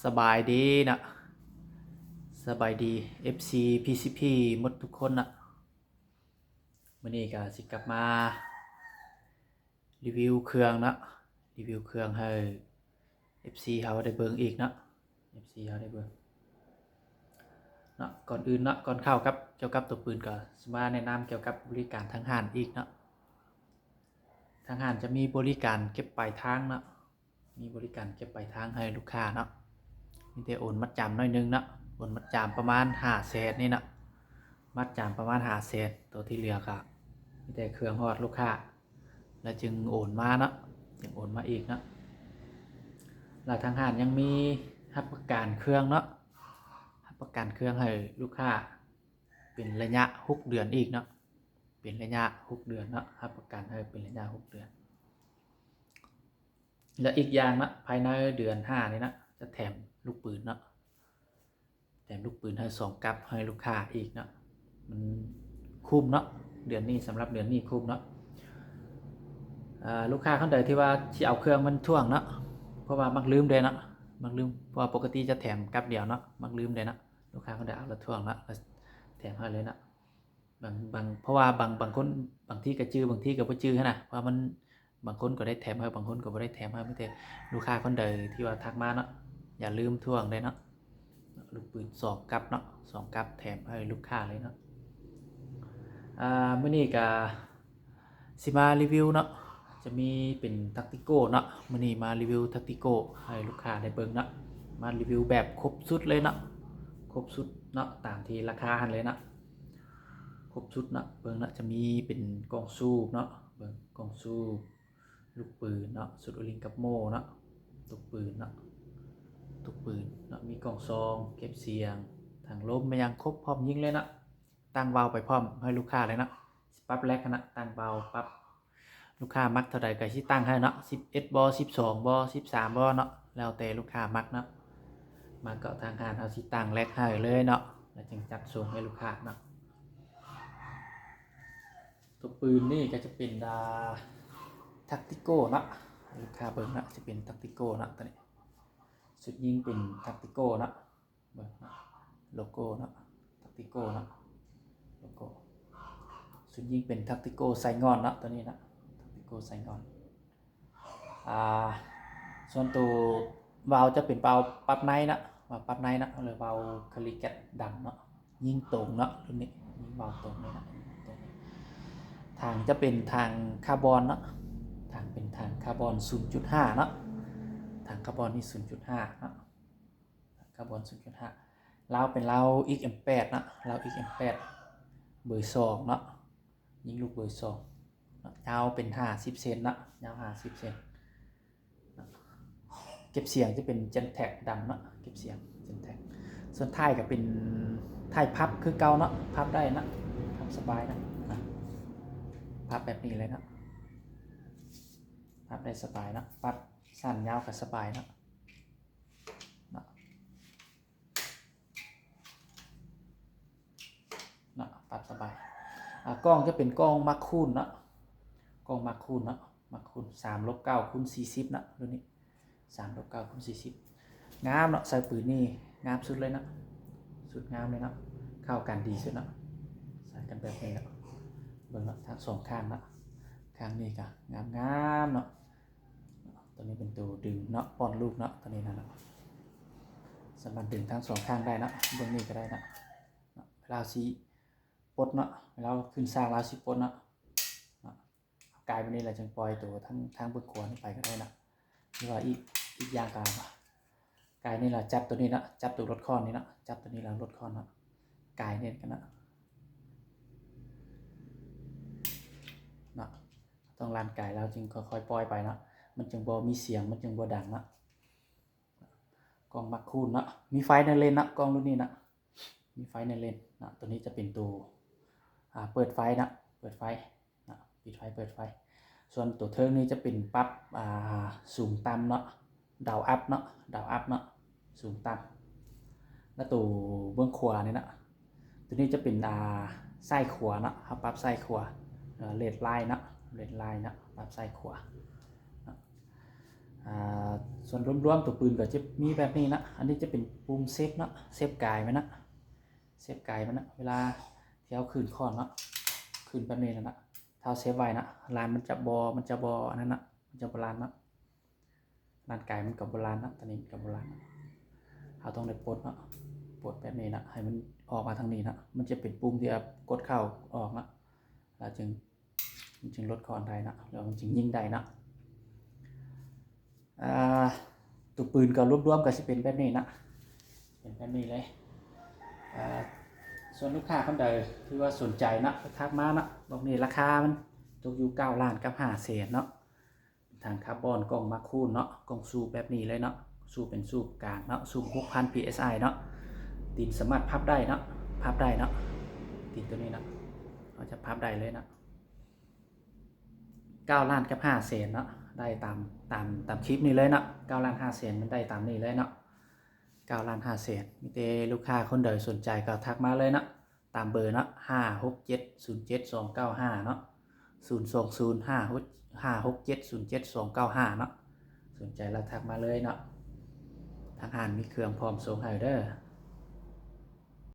ສະບາຍດີເນາະ ສະບາຍດີ ເອັຟຊີ ພີຊີພີ ໝົດທຸກຄົນເນາະ. ມື້ນີ້ກໍຊິກັບມາຣີວິວເຄື່ອງເນາະ ຣີວິວເຄື່ອງໃຫ້ ເອັຟຊີ ເຮົາໄດ້ເບິ່ງອີກເນາະ ເອັຟຊີ ເຮົາໄດ້ເບິ່ງເນາະ. ກ່ອນອື່ນເນາະ ກ່ອນເຂົ້າກັບ ກ່ຽວກັບຕົວປືນ ກໍຊິມາແນະນຳກ່ຽວກັບບໍລິການທາງຮ້ານອີກເນາະ. ທາງຮ້ານຈະມີບໍລິການເກັບປາຍທາງເນາະ ມີບໍລິການເກັບປາຍທາງໃຫ້ລູກຄ້າເນາະ. ມີແຕ່ໂອນມັດຈຳໜ້ອຍໜຶ່ງເນາະ ໂອນມັດຈຳປະມານຫ້າແສນນີ້ເນາະ ມັດຈຳປະມານຫ້າແສນ ຕົວທີ່ເຫຼືອກໍມີແຕ່ເຄື່ອງຮອດລູກຄ້າ ແລ້ວຈຶ່ງໂອນມາເນາະ ຈຶ່ງໂອນມາອີກເນາະ. ແລ້ວທາງຮ້ານຍັງມີຮັບປະກັນເຄື່ອງເນາະ ຮັບປະກັນເຄື່ອງໃຫ້ລູກຄ້າເປັນໄລຍະຫົກເດືອນອີກເນາະ ເປັນໄລຍະຫົກເດືອນເນາະ ຮັບປະກັນໃຫ້ເປັນໄລຍະຫົກເດືອນ. ແລະ ອີກຢ່າງເນາະ ພາຍໃນເດືອນຫ້ານີ້ເນາະ ຈະແຖມລູກປືນເນາະ ແຖມລູກປືນໃຫ້ສອງກັບໃຫ້ລູກຄ້າອີກເນາະ. ມັນຄຸ້ມເນາະ ເດືອນນີ້ ສຳລັບເດືອນນີ້ຄຸ້ມເນາະ. ເອີ ລູກຄ້າຄົນໃດທີ່ວ່າຊິເອົາເຄື່ອງມັນຖ້ວງເນາະ ເພາະວ່າມັກລືມເດ້ເນາະ ມັກລືມ ເພາະວ່າປົກກະຕິຈະແຖມກັບດຽວເນາະ ມັກລືມເດ້ເນາະ. ລູກຄ້າຄົນໃດເອົາລະຖ້ວງເນາະ ແຖມໃຫ້ເລີຍເນາະ. ບາງ ບາງ ເພາະວ່າບາງ ບາງຄົນ ບາງທີກໍຈື່ ບາງທີກໍບໍ່ຈື່ຫັ້ນນະ ເພາະວ່າມັນ ບາງຄົນກໍໄດ້ແຖມໃຫ້ ບາງຄົນກໍບໍ່ໄດ້ແຖມໃຫ້. ມີແຕ່ລູກຄ້າຄົນໃດທີ່ວ່າທັກມາເນາະ ຢ່າລືມຖ້ວງເດ້ເນາະ ລູກປືນສອງກັບເນາະ ສອງກັບແຖມໃຫ້ລູກຄ້າເລີຍເນາະ. ອ່າ ມື້ນີ້ກໍຊິມາຣີວິວເນາະ ຈະມີເປັນ Tactico ເນາະ ມື້ນີ້ມາຣີວິວ Tactico ໃຫ້ລູກຄ້າໄດ້ເບິ່ງເນາະ ມາຣີວິວແບບຄົບຊຸດເລີຍເນາະ ຄົບຊຸດເນາະ ຕາມທີ່ລາຄາຫັ້ນເລີຍເນາະ. ຄົບຊຸດເນາະ ເບິ່ງເນາະ ຈະມີເປັນກ່ອງສູບເນາະ ເບິ່ງກ່ອງສູບ ລູກປືນເນາະ ຊຸດໂອລິງກັບໂມ່ເນາະ ລູກປືນເນາະ ລູກປືນເນາະ ມີກ່ອງຊອງ ເກັບສຽງ ຖັງລົມ ແມ່ນຫຍັງຄົບພ້ອມຍິງເລີຍເນາະ. ຕັ້ງວາວໄປພ້ອມໃຫ້ລູກຄ້າເລີຍເນາະ ຊິປັບແລັກຫັ້ນນະ ຕັ້ງວາວປັບ ລູກຄ້າມັກເທົ່າໃດກໍຊິຕັ້ງໃຫ້ເນາະ ສິບເອັດບໍ ສິບສອງບໍ ສິບສາມບໍເນາະ ແລ້ວແຕ່ລູກຄ້າມັກເນາະ. ມັກກໍທາງຮ້ານເຮົາຊິຕັ້ງແລັກໃຫ້ເລີຍເນາະ ແລ້ວຈຶ່ງຈັດສົ່ງໃຫ້ລູກຄ້າເນາະ. ຕົວປືນນີ້ກໍຈະເປັນ ອ່າ Tactico ເນາະ ໃຫ້ລູກຄ້າເບິ່ງເນາະ ຈະເປັນ Tactico ເນາະ ຕົວນີ້ ຊຸດຍິງເປັນ Tactico ເນາະ. ເບິ່ງເນາະ ໂລໂກ້ເນາະ Tactico ເນາະ ໂລໂກ້ ຊຸດຍິງເປັນ Tactico Saigon ເນາະ ຕົວນີ້ເນາະ Tactico Saigon. ອ່າ ສ່ວນໂຕວາວຈະເປັນວາວປັບໃນເນາະ ວາວປັບໃນເນາະ ຫຼືວາວຄາລິແກັດດຳເນາະ ຍິງຕົງເນາະ ລຸ້ນນີ້ຍິງວາວຕົງເລີຍເນາະ. ຖັງຈະເປັນຖັງຄາບອນເນາະ ຖັງເປັນຖັງຄາບອນ ສູນຈຸດຫ້າເນາະ ຖັງຄາບອນນີ້ ສູນຈຸດຫ້າເນາະ. ຄາບອນ ສູນຈຸດຫ້າ ລາວເປັນລາວ ເອັກເອັມແປດ ເນາະ ລາວ ເອັກເອັມແປດ ເບີສອງເນາະ ຍິງລູກເບີສອງເນາະ ຍາວເປັນຫ້າສິບເຊັນເນາະ ຍາວຫ້າສິບເຊັນເນາະ. ເກັບສຽງຈະເປັນ Gentex ດຳເນາະ ເກັບສຽງ Gentex. ສ່ວນທ້າຍກໍເປັນທ້າຍພັບຄືເກົ່າເນາະ ພັບໄດ້ເນາະ ພັບສະບາຍເນາະ ອາ ພັບແບບນີ້ເລີຍເນາະ ພັບໄດ້ສະບາຍເນາະ ປັບສັ້ນຍາວກໍສະບາຍເນາະ. ເນາະ ເນາະ ປັບສະບາຍ. ອາ ກ້ອງຈະເປັນກ້ອງມາກຄູນເນາະ ກ້ອງມາກຄູນເນາະ ມາກຄູນ ສາມລົບເກົ້າຄູນສີ່ສິບເນາະ ລຸ້ນນີ້ ສາມລົບເກົ້າຄູນສີ່ສິບ ງາມເນາະ. ໃສ່ປືນນີ້ງາມສຸດເລີຍເນາະ ສຸດງາມເລີຍເນາະ ເຂົ້າກັນດີສຸດເນາະ. ໃສ່ກັນແບບນີ້ເນາະ ເບິ່ງເນາະ ທັງສອງຂ້າງເນາະ ຂ້າງນີ້ກໍງາມໆເນາະ. ຕົວນີ້ເປັນຕົວດຶງເນາະ ປ້ອນລູກເນາະ ຕົວນີ້ນະເນາະ ສາມາດດຶງທັງສອງຂ້າງໄດ້ເນາະ ເບິ່ງນີ້ກໍໄດ້ເນາະ. ເນາະ ເວລາເຮົາຊິປົດເນາະ ເວລາເຮົາຂຶ້ນຊ່າງ ເວລາເຮົາຊິປົດເນາະ ເນາະ ກາຍແບບນີ້ແລ້ວຈຶ່ງປ່ອຍຕົວທາງ ທາງເບື້ອງຂວານີ້ໄປກໍໄດ້ເນາະ. ຫຼືວ່າອີກ ອີກຢ່າງກໍ ກາຍນີ້ລະຈັບຕົວນີ້ເນາະ ຈັບຕົວລົດຄ້ອນນີ້ເນາະ ຈັບຕົວນີ້ລະລົດຄ້ອນເນາະ ກາຍນີ້ກັນເນາະ ເນາະ. ຕ້ອງລັນກາຍແລ້ວຈຶ່ງຄ່ອຍໆປ່ອຍໄປເນາະ ມັນຈຶ່ງບໍ່ມີສຽງ ມັນຈຶ່ງບໍ່ດັງເນາະ. ກ້ອງມາກຄູນເນາະ ມີໄຟໃນເລນເນາະ ກ້ອງລຸ້ນນີ້ເນາະ ມີໄຟໃນເລນເນາະ. ຕົວນີ້ຈະເປັນຕົວ ອາ ເປີດໄຟເນາະ ເປີດໄຟເນາະ ປິດໄຟ ເປີດໄຟ. ສ່ວນຕົວເທິງນີ້ຈະເປັນປັບ ອາ ສູງຕ່ຳເນາະ ດາວອັບເນາະ ດາວອັບເນາະ ສູງຕ່ຳ. ແລ້ວຕົວເບື້ອງຂວານີ້ເນາະ ຕົວນີ້ຈະເປັນ ອາ ຊ້າຍຂວາເນາະ ເຮົາປັບຊ້າຍຂວາ ເອີ ເລດໄລເນາະ ເລດໄລເນາະ ປັບຊ້າຍຂວາເນາະ. ອ ອ່າ ສ່ວນລວມໆ ຕົວປືນກໍຈະມີແບບນີ້ນະ. ອັນນີ້ຈະເປັນປຸ່ມເຊບເນາະ, ເຊບກາຍມັນນະ, ເຊບກາຍມັນນະ. ເວລາທີ່ເຮົາຄືນຄ້ອນເນາະ, ຄືນແບບນີ້ນະ, ຖ້າເຮົາເຊບໄວ້ນະ, ລານມັນຈະບໍ່ ມັນຈະບໍ່ອັນນັ້ນນະ, ມັນຈະບໍ່ລານເນາະ. ລານກາຍມັນກໍບໍ່ລານເນາະ, ຕອນນີ້ມັນກໍບໍ່ລານເນາະ. ເຮົາຕ້ອງໄດ້ປົດເນາະ, ປົດແບບນີ້ນະ, ໃຫ້ມັນອອກມາທາງນີ້ນະ. ມັນຈະເປັນປຸ່ມທີ່ວ່າກົດເຂົ້າອອກເນາະ, ແລ້ວຈຶ່ງ ມັນຈຶ່ງລົດຄ້ອນໄດ້ເນາະ, ແລ້ວມັນຈຶ່ງຍິງໄດ້ເນາະ. ອ່າ ຕົວປືນກໍລວມໆ ກໍຊິເປັນແບບນີ້ເນາະ, ເປັນແບບນີ້ເລີຍ. ອ່າ ສ່ວນລູກຄ້າຄົນໃດທີ່ວ່າສົນໃຈເນາະ, ທັກມາເນາະ. ບລັອກນີ້ລາຄາມັນຕົກຢູ່ເກົ້າລ້ານກັບຫ້າແສນເນາະ. ເປັນຖັງຄາບອນ, ກ່ອງມາຄູນເນາະ, ກ່ອງສູບແບບນີ້ເລີຍເນາະ, ສູບເປັນສູບກາງເນາະ, ສູບຫົກພັນ ພີເອສໄອ ເນາະ. ຕີນສາມາດພັບໄດ້ເນາະ, ພັບໄດ້ເນາະ, ຕີນຕົວນີ້ເນາະ, ເຮົາຈະພັບໄດ້ເລີຍເນາະ. ເກົ້າລ້ານກັບຫ້າແສນເນາະ, ໄດ້ຕາມ ຕາມ ຕາມຄລິບນີ້ເລີຍເນາະ. ເກົ້າລ້ານຫ້າແສນ ມັນໄດ້ຕາມນີ້ເລີຍເນາະ, ເກົ້າລ້ານຫ້າແສນ. ມີແຕ່ລູກຄ້າຄົນໃດສົນໃຈກໍທັກມາເລີຍເນາະ, ຕາມເບີເນາະ, ຫ້າຫົກເຈັດ ສູນເຈັດສອງເກົ້າຫ້າເນາະ, ສູນສອງສູນ ຫ້າຫົກເຈັດ ສູນເຈັດສອງເກົ້າຫ້າເນາະ. ສົນໃຈແລ້ວທັກມາເລີຍເນາະ, ທາງຮ້ານມີເຄື່ອງພ້ອມສົ່ງໃຫ້ເດີ.